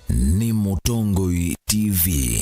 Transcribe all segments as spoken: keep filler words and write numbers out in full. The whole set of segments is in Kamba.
Nĩ Mũtongoi T V.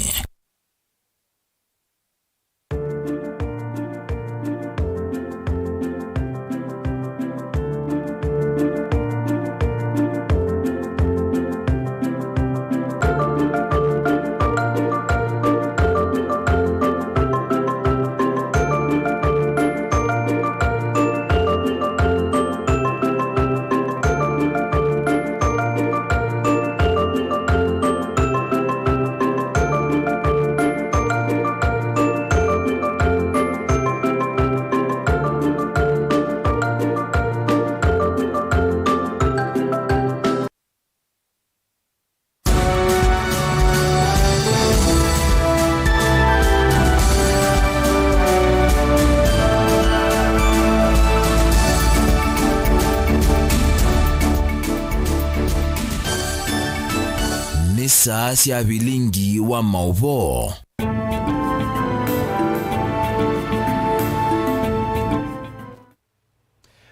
Nĩ saa sya vilingi wa maũvoo.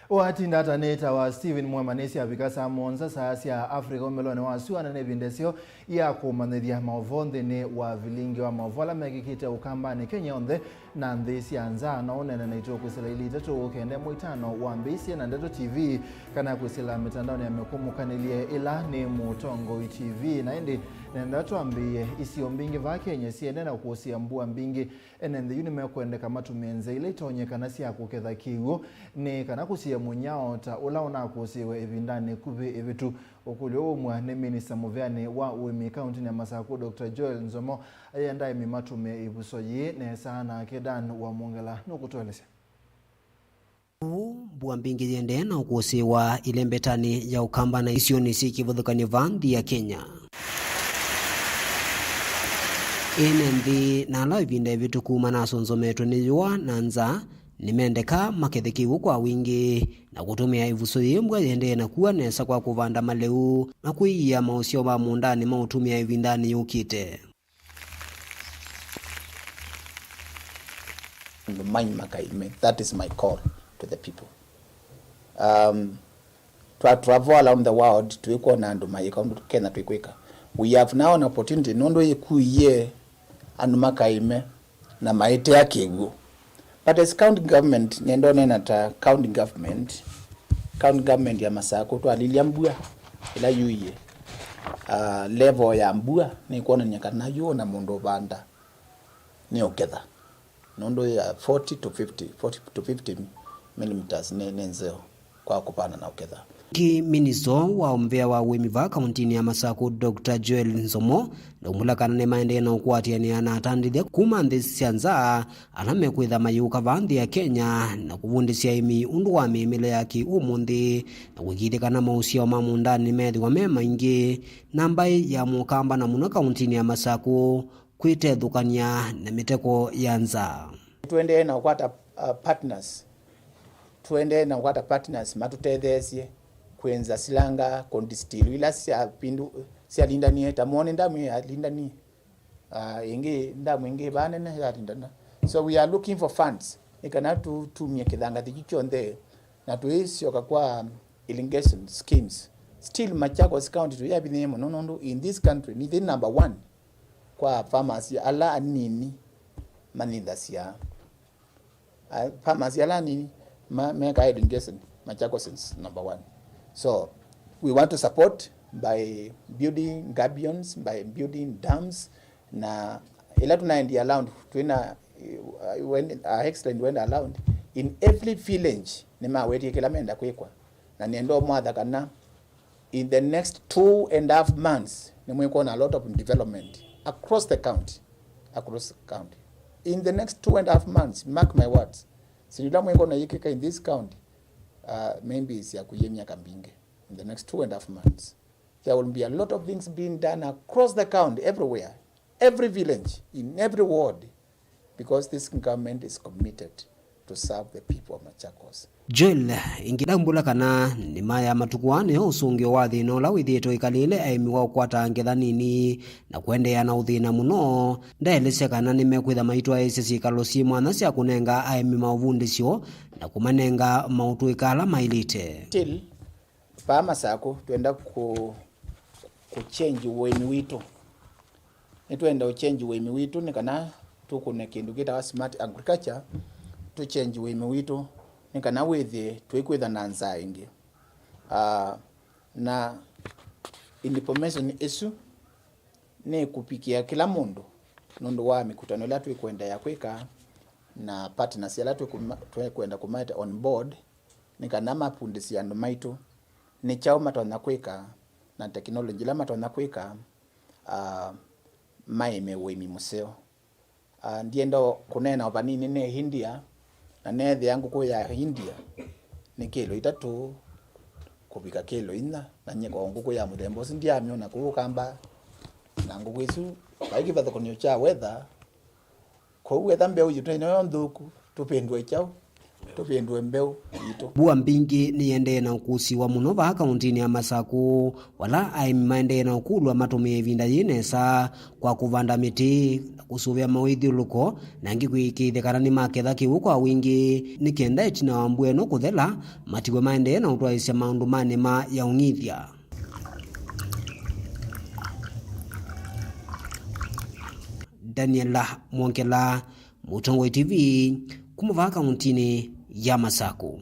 Watinda ata nĩtawa Stephen Mwema. Nĩsyavika saa mũonza saa sya Africa ũmĩlonĩ wa sua, na nĩ ĩvinda ĩseo ya kũmanyĩthya maũvoo nthĩnĩ wa vilingi wa maũvoo ala mekĩkĩte Ũkambanĩ Kenya yonthe na nthĩ sya nza. No ũneene naitũ kwĩsĩla ilĩ itatũ kenda ĩmwe itano wambĩĩsye na Ndeto T V, kana kwĩsĩla mĩtandaonĩ ya mĩkũmũkanĩlye ĩla nĩ Mũtongoi T V. Na ĩndĩ nenda twambĩĩe, isio mbingĩ vaa Kenya siendee na kũsĩa mbua mbingĩ. Ene nthĩ yu nĩmekwendeka matũmĩe nzĩa ila itonyekana sya kũketha kĩw'ũ, nĩ kana kũsiĩĩa mũnyao ta ũla ũnakũsĩĩwe ĩvindanĩ ĩkuvĩ ĩvĩtu. Ũkũlyo ũũ waumw'a nĩ minista mũveanĩ wa ũĩmi kauntinĩ ya Masakũ, Doctor Joel Nzomo, ayenda aĩmi matũmĩe ĩvuso yĩĩ nesa, nake Dan Wamwongela nũkũtũelesya. Ũu, mbua mbingĩ yĩendee na ũkũsĩĩwa ĩlembetanĩ ya Ũkamba na isionĩ syĩ kĩvathũkany'o vaa nthĩ ya Kenya. Ene nthĩ na ala ĩvinda ĩvĩtũku manasonzometwe nĩ yũa na nzaa, nĩmendeka makethe kĩw'ũ kwa wingĩ na kũtũmĩa ĩvuso yĩĩ mbua yĩendee na kua nesa kwa kũvanda malĩu na kwĩia maũsyao ma mũũndanĩ maũtũmĩa ĩvindanĩ yũkĩte. Andũ mai makaime. That is my call to the people. Um, twa travel around the world, twĩkwona andũ mayĩka ũndũ Kenya twĩkwĩka. We have now an opportunity, nũndũ yĩkuie andũ makaime na maĩtea kĩw'ũ. But as county government, nenda ũneena ta county government, county government ya Masakũ twalilya mbua ĩla yuie, ah, level ya mbua nĩkwonany'a kana yu ona mũndũ ũvanda nĩ ũketha. Nũndũ ya forty to fifty, forty to fifty millimeters nĩ, nĩ nzeo kwa kũvanda na ũketha. Ki minista wa mũvea wa ũĩmi vaa kauntinĩ ya Masakũ, Doctor Joel Nzomo, ndaumbũla kana nĩmaendee na ũkwatĩanĩa na atandĩthya kuma nthĩ sya nza ala mekwĩtha mayĩũka vaa nthĩ ya Kenya na kũvundĩsya aĩmi ũndũ wa mĩĩmĩle ya kĩ-ũmũnthĩ na kũĩkĩĩthya kana maũsyao ma mũũndanĩ meethĩwa me maingĩ na mbaĩ ya Mũkamba, na mũno kauntinĩ ya Masakũ kwĩtethũkany'a na mĩteko ya nza. Tũendee na kũkwata, uh, partners. Tũendee na kũkwata partners matũtetheesye kwĩnza silanga, kũndisitilu ila syapindu-, syalindanie, ta Muoni ndamu yalindanie. Uh, ĩngĩ, ndamu ĩngĩ vaa nene yalindana. So we are looking for funds nĩ kana tũtumie kĩthangathi kyu kyonthe na tũisyoka kwa, um, irrigation schemes. Still, Machakos County tũyavinyĩĩe mũno nũndũ in this country nĩthyĩ number one kwa farmers ala anini manyinthasya. A, farmers ala anini ma, mekaa irrigation, Machakos is number one. So, we want to support by building gabions, by building dams, na ĩla tũnaendie around, twĩna, uh, when, uh, excellent went around, in every village nĩmawetie kĩla menda kwĩkwa, na nĩenda ũmwatha kana in the next two and a half months, nĩmwĩkwona a lot of development across the county, across the county. In the next two and a half months, mark my words, syĩndũ ila mwĩkwona yĩkĩka in this county, uh, maybe sya kũya myaka mbingĩ. In the next two and a half months, there will be a lot of things being done across the county, everywhere, every village, in every ward, because this government is committed to serve the people of Machakos. Joel ĩngĩ ndaumbũla kana nĩma ya matukũ aa nĩyo ũsũngĩo wa thĩna ũla wĩthĩĩtwe ĩkalĩle aĩmi wa ũkwata ngetha nini na kũendeea na ũthĩna mũno. Ndaelesya kana nĩmekwĩtha maitwaĩĩsya syĩkalo syĩ mwanya sya kũnenga aĩmi maũvundĩsyo na kũmanenga maũtũĩka ala maĩlĩte. Still, vaa Masakũ, twenda kũ-, kũchenji ũĩmi witũ. Nĩtwenda ũchenji ũĩmi witũ nĩ kana tũkũne kĩndũ kĩtawa smart agriculture, tũchenji ũĩmi witũ nĩ kana wĩthĩe tũikwĩtha na nzaa ĩngĩ. Ah, na information ĩsu nĩkũvikĩa kĩla mũndũ nũndũ wa mĩkutano ĩla twĩkwendeea kwĩka na partners ala twĩkũma-, twĩkwenda kũmaete on board, nĩ kana mafundĩsye andũ maitũ nĩ kyaũ matonya kwĩka na technology ĩla matonya kwĩka, ah, maĩme ũĩmi mũseo. Ah, ndienda kũneena o vanini nĩ India, na neethĩa ngũkũ ya India nĩ kĩlo itatũ kũvika kĩlo inya, na nyie kwa ngũkũ ya mũthemba ũsu ndiamyona kũu Kamba. Na ngũkũ isu vai kĩvathũkany'o kya weather, kwoou etha mbeũ yitũ ĩno yo nthũku, tũvĩndũe kyaũ? Tũvĩndũe mbeũ yitũ. Mbua mbingĩ nĩyendee na ũkũsiwa mũno vaa kaũntĩnĩ ya Masakũ, vala aĩmi maendee na ũkũlw'a matũmĩe ĩvinda yĩĩ nesa kwa kũvanda mĩtĩ, kũsũvĩa mawĩthyũlũko, na angĩ kwĩkĩĩthya kana nĩmaketha kĩw'ũ kwa wingĩ, nĩ kenda ĩtina wa mbua ĩno kũthela, matiwe maendee na ũtwaĩĩsya maũndũ ma nĩma ya ũng'ithya. Daniela Mwongela, Mũtongoi T V, kuma vaa kaũntĩnĩ ya Masakũ.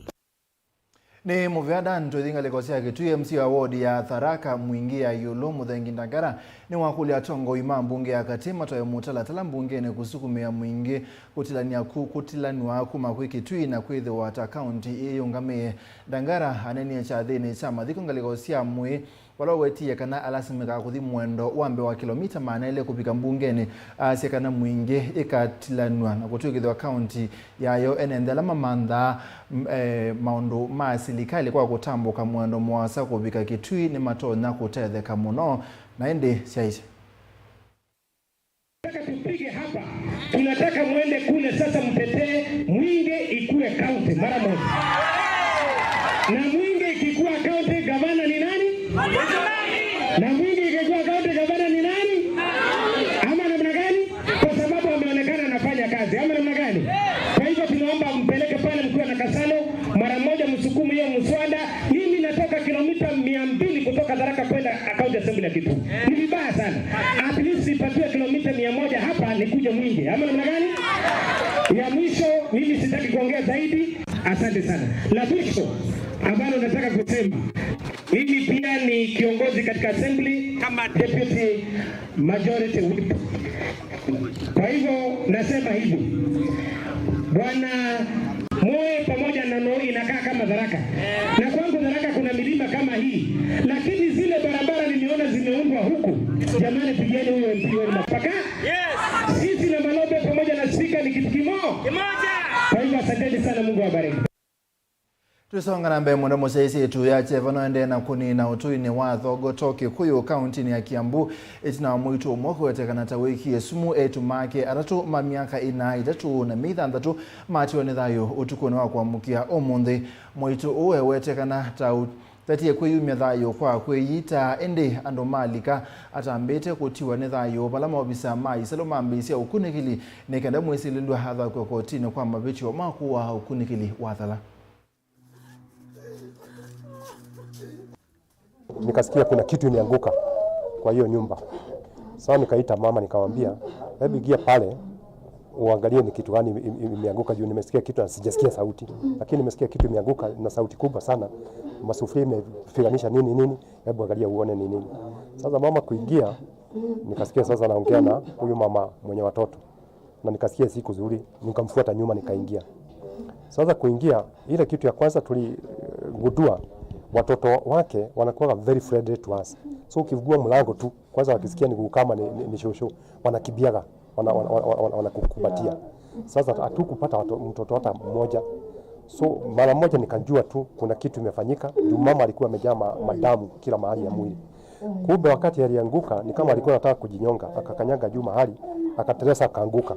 Nĩ mũvea Dan twĩthi ngalĩko sya Kĩtui. M C wa ward ya Tharaka Mwingĩ ya ĩũlũ, Mũthengi Ndangara, nĩwakũlya atongoi ma mbunge ya katĩ matoe mũtalatala mbungenĩ kũsukumĩa Mwingĩ kũtilany'a ku-, kũtilanw'a kuma kwĩ Kĩtui na kwĩthĩwa ta kaũntĩ ĩyĩũngamĩe. Ndangara anenie kyathĩnĩ kya mathiko ngalĩko sya mwĩĩ vala ũwetie kana alasimĩkaa kũthi mwendo wa mbee wa kĩlomita maana elĩ kũvika mbungenĩ, aasya kana Mwingĩ ĩkatilanw'a na kũtw'ĩkĩthw'a kaũntĩ yayo. Ene nthĩ ala mamanthaa, m-, eh, maũndũ ma silikalĩ kwa kũtambũka mwendo mũasa kũvika Kĩtui nĩmatonya kũtetheka mũno. Na ĩndĩ syaisye. Nataka tupige hapa. Tunataka mwende kule sasa, mtetee Mwingĩ ikuwe kaunti mara moja. Na Mwingĩ ikikuwa kaunti, gavana ni nani? Na Mwingĩ ikikuwa kaunti, gavana ni nani? Ama namna gani? Kwa sababu ameonekana anafanya kazi. Ama namna gani? Kwa hivyo tunaomba mpeleke pale mkiwa na kasalo, mara moja msukume hiyo mswada. Mimi natoka kilomita mia mbili kutoka Tharaka kwenda County Assembly ya Kitui. Ni vibaya sana. At least nipatiwe kilomita mia moja hapa nikuje Mwingĩ. Ama namna gani? Ya mwisho, mimi sitaki kuongea zaidi. Asante sana. La mwisho ambalo nataka kusema, mimi pia ni kiongozi katika assembly kama deputy majority whip. Kwa hivyo nasema hivi, Bwana Moi pamoja na Noi inakaa kama Tharaka. Na kwangu Tharaka kuna milima kama hii, lakini zile barabara nimeona zimeundwa huku, jamani, pigieni huyo M P wenu mapaka. Sisi na Malobe pamoja na spika ni kitu kimo-, kimoja. Kwa hivyo asanteni sana, Mungu awabariki. Tũisonga na mbee mũno, mũsyaĩĩsya ĩtu ya kyeva no endee na kũnina ũtũinĩ wa Thogoto Kĩkũyũ kaũntĩnĩ ya Kiambu, ĩtina wa mũitu ũmwe kũwetekana ta wĩkie sumu eĩtu make atatũ ma myaka ĩna, ĩtatũ na mĩi thanthatũ matiwe nĩ thayũ ũtukũnĩ wa kũamũkĩa ũmũnthĩ. Mũitu ũũ ewetekana ta ũtatie kwĩyumya thayũ kwa kwĩyita, ĩndĩ andũ malika atambĩte kũtiwa nĩ thayũ vala maovisa ma isalũ mambĩĩsya ũkunĩkĩli nĩ kenda mwĩsilĩlw'a athakw'e kotinĩ kwa mavĩtyo ma kũaa ũkunĩkĩli wa thela. Nikasikia kuna kitu imeanguka kwa hiyo nyumba. Sasa nikaita mama, nikamwambia, "Hebu ingia pale uangalie ni kitu gani ime-, ime-, imeanguka juu nimesikia kitu na sijasikia sauti. Lakini nimesikia kitu imeanguka na sauti kubwa sana. Masufuria imepiganisha nini nini. Hebu angalia uone ni nini." Sasa mama kuingia, nikasikia sasa naongea na huyu mama mwenye watoto. Na nikasikia si kuzuri, nikamfuata nyuma nikaingia. Sasa kuingia, ile kitu ya kwanza tuligundua, watoto wake wanakuwa very friendly to us. So ukifungua mlango tu, kwanza wakisikia ni kama ni, ni, ni shosho, wanakimbiaga, wana, wana, wana, wana, wanakukumbatia. Sasa hatukupata watu, mtoto hata mmoja. So mara moja nikajua tu kuna kitu imefanyika, juu mama alikuwa amejaa ma-, madamu kila mahali ya mwili. Kumbe wakati alianguka, ni kama alikuwa anataka kujinyonga, akakanyaga juu mahali, akateleza, akaanguka.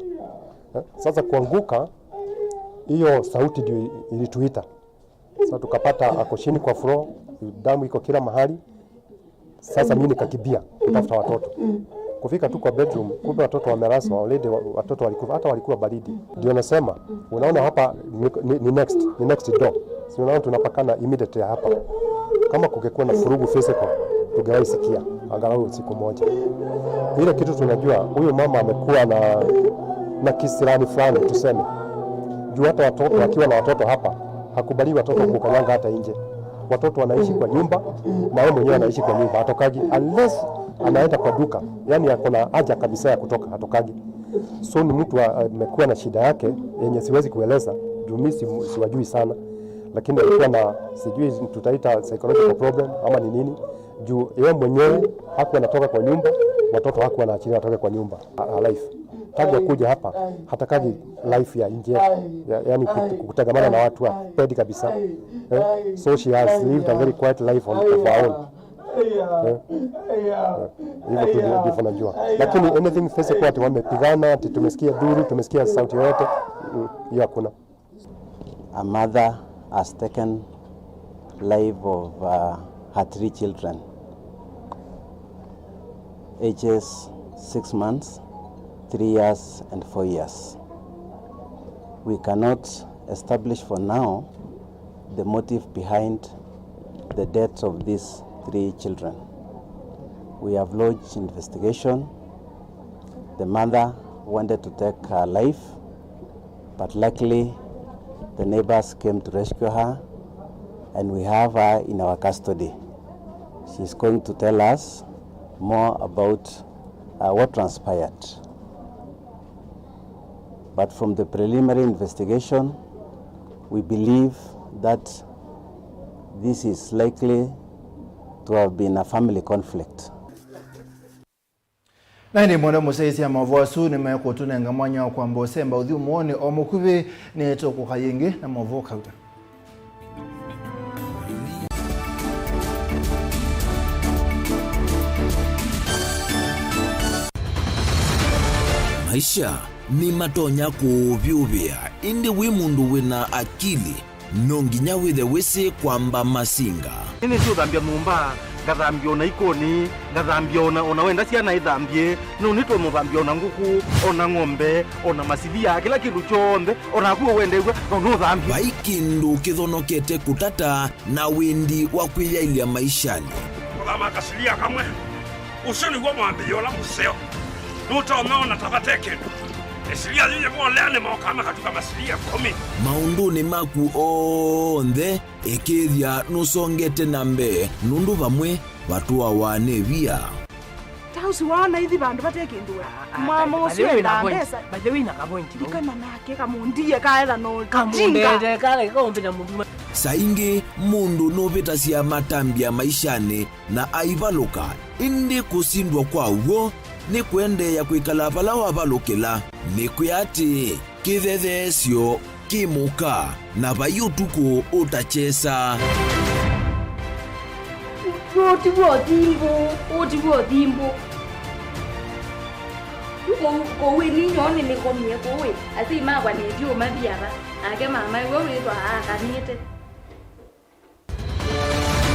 Eh, sasa kuanguka, hiyo sauti ndio ilituita. Sasa tukapata ako chini kwa floor, damu iko kila mahali. Sasa mimi nikakimbia kutafuta watoto. Kufika tu kwa bedroom, kumbe watoto wamelazwa already, wa-, watoto walikufa, hata walikuwa baridi. Ndio nasema, unaona hapa ni, ni, ni next, ni next door. Si unaona tunapakana immediately hapa. Kama kungekuwa na furugu physical, tungewahi sikia. Angalau siku moja. Ile kitu tunajua, huyu mama amekuwa na, na kisirani fulani tuseme. Juu hata watoto, akiwa na watoto hapa, hakubali watoto kukanyanga hata nje. Watoto wanaishi kwa nyumba, na yeye mwenyewe anaishi kwa nyumba, hatokagi unless anaenda kwa duka. Yaani ako na haja kabisa ya kutoka, hatokagi. So ni mtu a-, amekuwa na shida yake yenye siwezi kueleza, juu mi si-, siwajui sana. Lakini alikuwa na, sijui tutaita psychological problem ama ni nini. Juu yeye mwenyewe hakuwa anatoka kwa nyumba, watoto hakuwa anaachilia watoke kwa nyumba, a-, alive. Tangu akuja hapa, hatakagi life ya nje, ya, yani kut-, kutangamana na watu, hapendi kabisa. Eh? So she has lived a very quiet life on, of her own. Eh? Eh, hivyo tu ndio, ndivyo najua. Lakini anything physical ati wamepigana, ati tumesikia duru, tumesikia sauti yoyote, mm, hiyo hakuna. A mother has taken life of, uh, her three children, ages six months, three years, and four years. We cannot establish for now the motive behind the deaths of these three children. We have lodged investigation. The mother wanted to take her life, but luckily the neighbors came to rescue her, and we have her in our custody. She's going to tell us more about, uh, what transpired. But from the preliminary investigation, we believe that this is likely to have been a family conflict. Na ĩndĩ mwendwa mũsyaĩĩsya, maũvoo asu nĩmekũtũnenga mwanya wa kwamba ũsemba ũthyũmũonĩ o mũkuvĩ. Nĩtũkũka yĩngĩ na maũvoo kauta. Maisha nĩmatonya kũũvyũvĩa, ĩndĩ wĩ mũndũ wĩna akili, no nginya wĩthe wĩsĩ kwamba masinga. Nĩnĩsĩ ũthambya nyũmba, ngathambya ona ikoni, ngathambya ona, ona wenda syana ithambye, no nĩtwe mũthambya ona ngũkũ, ona ng'ombe, ona masilia, kĩla kĩndũ kyonthe, ona naku ũwendew'a, no nũthambye. Vai kĩndũ kĩthonokete kũtata na wĩndi wa kwĩyaĩlya maishanĩ. Kũthama kasilia kamwe, ũsu nĩw'o mwambĩĩo ũla mũseo. Nũtonya ona ta vate kĩndũ. Ĩsilia yĩĩ yĩvoleanĩ mokaa makatuka masilia ĩkũmi. Maũndũnĩ maku onthe, ĩkĩĩthya nũsongete na mbee, nũndũ vamwe vatũawa nĩ via. Ta ũsu waona ithi vandũ vate kĩndũ we. Ah, ah, mwama by the ũsu way, endaa na point, mbesa. By the way, na ka point, ndikana nake kamũndie kaetha no kamũndete kala kaũmbĩta mũndũ. Saa ingĩ mũndũ nũvĩtasya matambya maishanĩ na aivalũka, ĩndĩ kũsindwa kwa w'o nĩ kũendeea kwĩkala vala wavalũkĩla. Nĩkwĩa atĩĩ, kĩthetheesyo kĩ mũka, na vai ũtukũ ũtakyesa. Ũũ ti w'o thimbũ, ũũ ti w'o thimbũ. Kũu, kũu ĩni nyoo nĩnĩkomie kũu ĩ, asyai makwa nĩtyo mathi ava, nake mama ĩwe wĩthwa aakanĩte.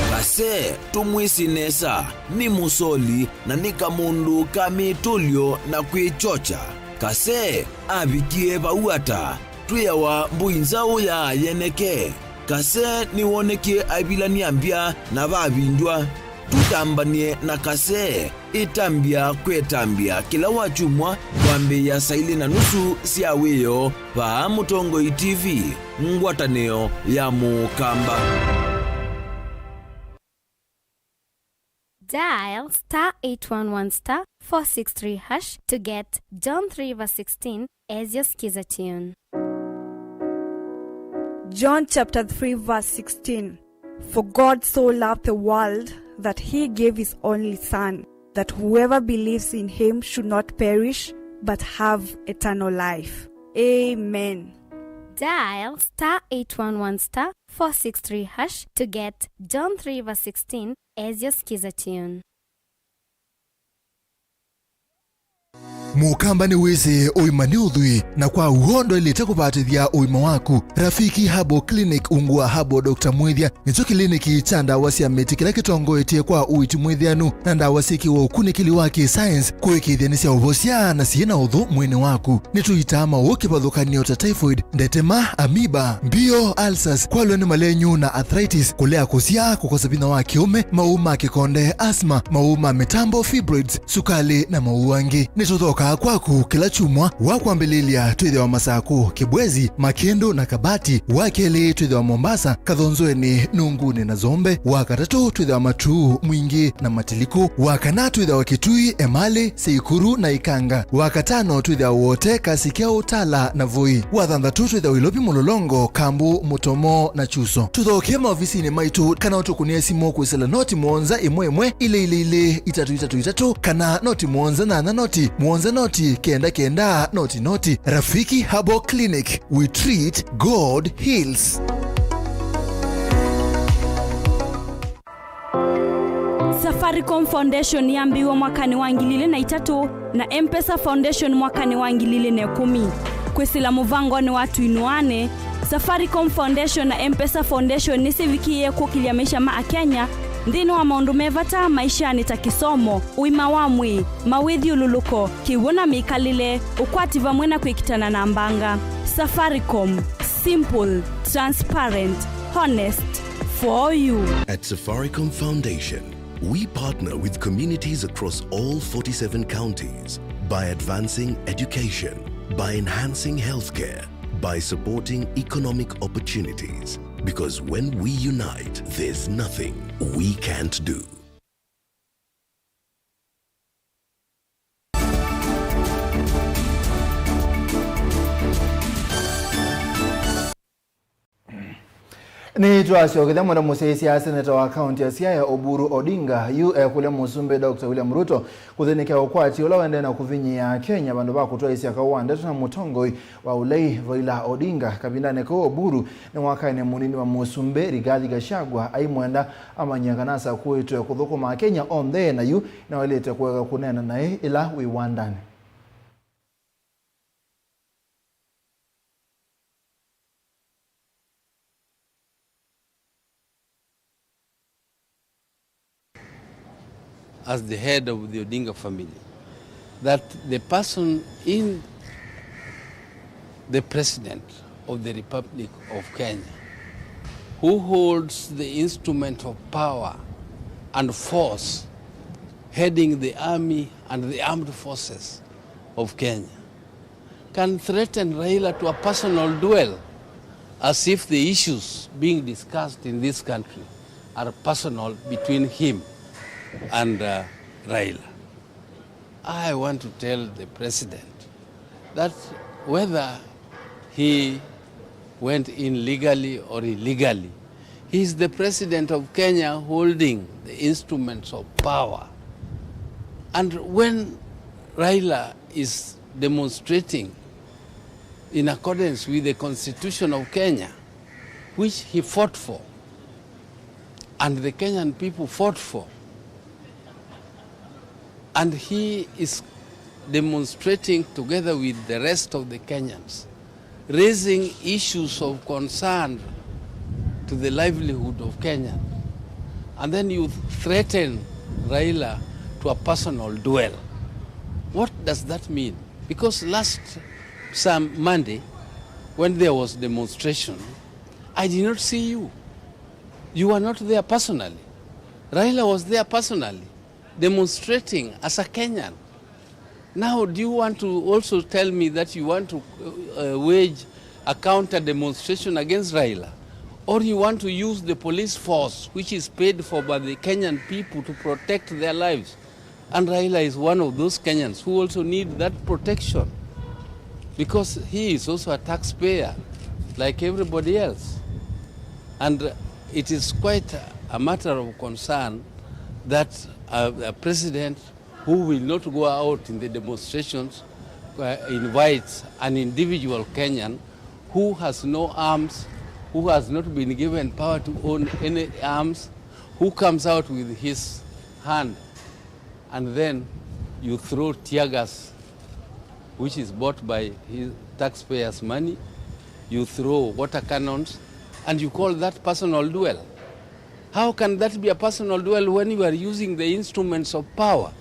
Kase, tũmwĩsĩ nesa, nĩ mũsoli na nĩ kamũndũ ka mĩtũlyo na kwĩkyokya. Kase avikie vau ata? Twĩawa mbũi nzaũ ya yeneke. Kase nĩwonekie aivilany'a mbya na vavindywa. Tũtambany'e na Kase. Ĩtambya kwĩ ĩtambya kĩla wakyumwa kwambĩĩa saa ilĩ na nusu sya wĩoo vaa Mũtongoi T V, ngwatanĩo ya Mũkamba. Dial star eight one one star four six three hash to get John three verse sixteen as your Skiza tune. John chapter three verse sixteen. For God so loved the world that he gave his only Son, that whoever believes in him should not perish, but have eternal life. Amen. Dial star eight one one star four six three hash to get John three verse sixteen as your Skiza tune. Mũkamba nĩwĩsĩ ũima nĩ ũthwii, na kwa w'o ndwaĩlĩte kũvatĩthya ũima waku. Rafiki Herbal Clinic ungu wa Herbal Doctor Mwĩthya nĩkyo kĩliniki kya ndawa sya mĩtĩ kĩla kĩtongoetye kwa ũiiti mwĩthĩanu na ndawa syĩkĩwe ũkunĩkĩli wa kĩ-science kũĩkĩĩthya nĩsyaũvosya na syĩ na ũthũ mwĩĩnĩ waku. Nĩtũitaa maũũ kĩvathũkany'o ta typhoid, ndetema, amoeba, mbio, ulcers, kwalwa nĩ malenyu na arthritis, kũlea kũsyaa, kũkosa vinya wa kĩũme, maũũ ma kĩkonde, asthma, maũũ ma mĩtambo, fibroids, sukalĩ, na maũũ angĩ. Nĩtũthokaa kwaku kĩla kyumwa. Wa kwambĩlĩlya twĩthĩawa Masakũ, Kĩbwezi, Makĩndũ, na Kabati. Wa kelĩ twĩthĩawa Mombasa, Kathonzweni, Nungunĩ, na Zombe. Wa katatũ twĩthĩawa Matuu, Mwingĩ, na Matiliku. Wa kana twĩthĩawa Kitui, Emali, Seikuru, na Ikanga. Wa katano twĩthĩawa Wote, Kasikya, Utala, na Voi. Wa thanthatũ twĩthĩawa Ilovi, Mũlolongo, Kambu, Mũtomo, na Chuso. Tũthokee maovisinĩ maitũ kana ũtũkũnĩe simũ kwĩsĩla noti mũonza ĩmwe ĩmwe ilĩ ilĩ ilĩ itatũ itatũ itatũ kana noti mũonza nyanya noti mũonza noti kenda kenda noti noti. Rafiki Herbal Clinic, we treat, God heals. Safaricom Foundation yambĩĩwe mwakanĩ wa ngili ilĩ na itatũ na M-Pesa Foundation mwakanĩ wa ngili ilĩ na ĩkũmi. Kwĩsĩla mũvangonĩ wa Tũinũane, Safaricom Foundation na M-Pesa Foundation nĩsyĩvikĩĩe kũkĩlya maisha ma Akenya nthĩnĩ wa maũndũ me vata maishanĩ ta kĩsomo, ũima wa mwĩĩ, mawĩthyũlũlũko, kĩw'ũ na mĩkalĩle, ũkwati vamwe na kwĩkitana na mbanga. Safaricom, simple, transparent, honest, for you. At Safaricom Foundation, we partner with communities across all forty-seven counties by advancing education, by enhancing healthcare, by supporting economic opportunities. Because when we unite, there's nothing we can't do. Nĩtwasyokethya mwenda mũsyaĩĩsya seneta wa kaunti ya Siaya Oburu Odinga yu ekũlya mũsumbĩ Doctor William Ruto kũthĩnĩkya ũkwati ũla ũendee na kũvinyĩĩa Akenya vandũ va kũtwaĩĩsya kaũ wa ndeto na mũtongoi wa ũlei Raila Odinga. Kavindanĩ kau Oburu nĩ mwakaĩne mũnini wa mũsumbĩ Rigathi Gachagua aimwenda amanyie kana asakũĩtwe kũthũkũma Akenya onthe na yu nĩwaĩlĩte kũeka kũneena naĩ ĩla wĩ wandanĩ. As the head of the Odinga family, that the person in the president of the Republic of Kenya who holds the instrument of power and force heading the army and the armed forces of Kenya can threaten Raila to a personal duel, as if the issues being discussed in this country are personal between him and, uh, Raila. I want to tell the president that whether he went in legally or illegally, he is the president of Kenya holding the instruments of power. And when Raila is demonstrating in accordance with the Constitution of Kenya, which he fought for, and the Kenyan people fought for, and he is demonstrating together with the rest of the Kenyans, raising issues of concern to the livelihood of Kenyans, and then you threaten Raila to a personal duel. What does that mean? Because last some Monday, when there was demonstration, I did not see you. You were not there personally. Raila was there personally, demonstrating as a Kenyan. Now, do you want to also tell me that you want to, uh, wage a counter demonstration against Raila? Or you want to use the police force, which is paid for by the Kenyan people, to protect their lives? And Raila is one of those Kenyans who also need that protection, because he is also a taxpayer like everybody else. And it is quite a matter of concern that a, a president who will not go out in the demonstrations, uh, invites an individual Kenyan who has no arms, who has not been given power to own any arms, who comes out with his hand, and then you throw tear gas which is bought by his taxpayers' money, you throw water cannons, and you call that personal duel. How can that be a personal duel when you are using the instruments of power?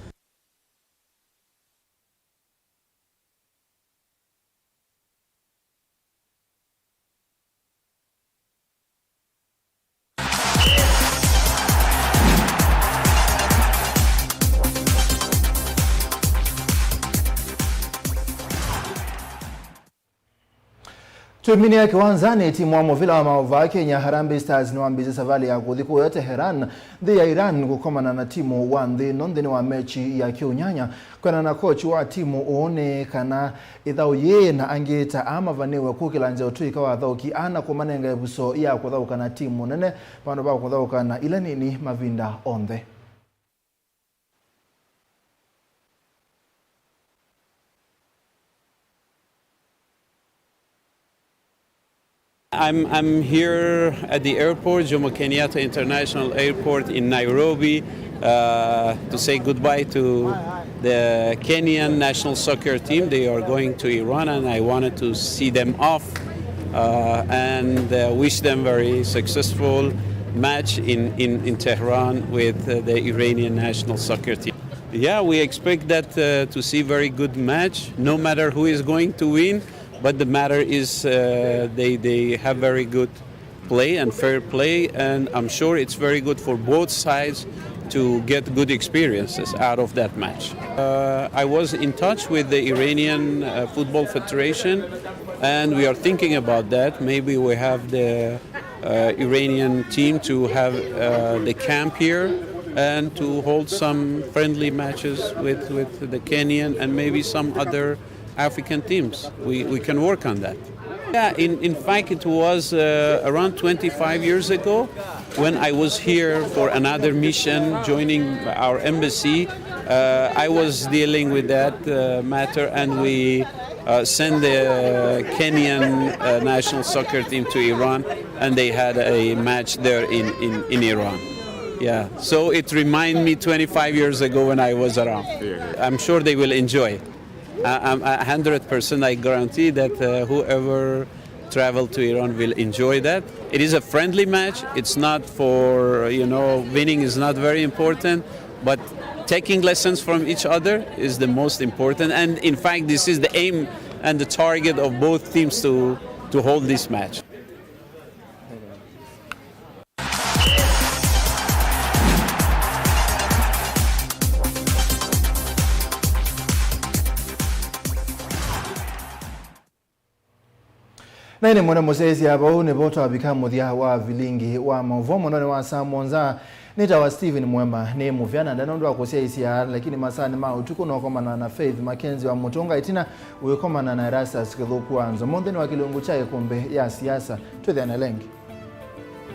Twĩminĩe kĩwanzanĩ, timu wa mũvila wa maũvaa Kenya, Harambee Stars, nĩwambĩĩsye savalĩ ya kũthi kũya Tehran, nthĩ ya Iran, kũkomana na timu wa nthĩ ĩno nthĩnĩ wa mechi ya kĩũnyanya. Kwĩanana na kochi wa timu ũũ, nĩ kana ĩthaũ yĩĩ na angĩ ta aa mavanĩĩwe kũkĩla nzĩa ũtũĩka wa athaũki aa na kũmanenga ĩvuso ya kũthaũka na timu nene vandũ va kũthaũka na ila nini mavinda onthe. I'm, I'm here at the airport, Jomo Kenyatta International Airport in Nairobi, uh, to say goodbye to the Kenyan national soccer team. They are going to Iran, and I wanted to see them off, uh, and, uh, wish them very successful match in, in, in Tehran with, uh, the Iranian national soccer team. Yeah, we expect that, uh, to see very good match, no matter who is going to win. But the matter is, uh, they, they have very good play and fair play, and I'm sure it's very good for both sides to get good experiences out of that match. Uh, I was in touch with the Iranian, uh, Football Federation, and we are thinking about that. Maybe we have the, uh, Iranian team to have, uh, the camp here and to hold some friendly matches with, with the Kenyan and maybe some other African teams. We, we can work on that. Yeah, in, in fact, it was, uh, around twenty-five years ago when I was here for another mission, joining our embassy. Uh, I was dealing with that, uh, matter, and we, uh, sent the Kenyan, uh, national soccer team to Iran, and they had a match there in, in, in Iran. Yeah, so it reminded me twenty-five years ago when I was around. I'm sure they will enjoy. I, I'm a hundred percent, I guarantee that, uh, whoever travel to Iran will enjoy that. It is a friendly match. It's not for, you know, winning is not very important, but taking lessons from each other is the most important. And in fact, this is the aim and the target of both teams to, to hold this match. Na ĩndĩ mwene mũsyaĩĩsya vau nĩvo twavika mũthya wa vilingi wa maũvoo mũndonĩ wa saa mũonza. Nĩtawa Stephen Mwema, nĩ mũvea na ndena ũndũ wa kũsyaĩĩsya, lakini masaanĩ ma ũtukũ nũkomana na Faith Mackenzie wa Mũtũnga, ĩtina ũikomana na Erastus Kĩthũku wa Nzomo nthĩnĩ wa kĩlungu kya ĩkũmbĩ ya siasa. Twĩthĩane lengi.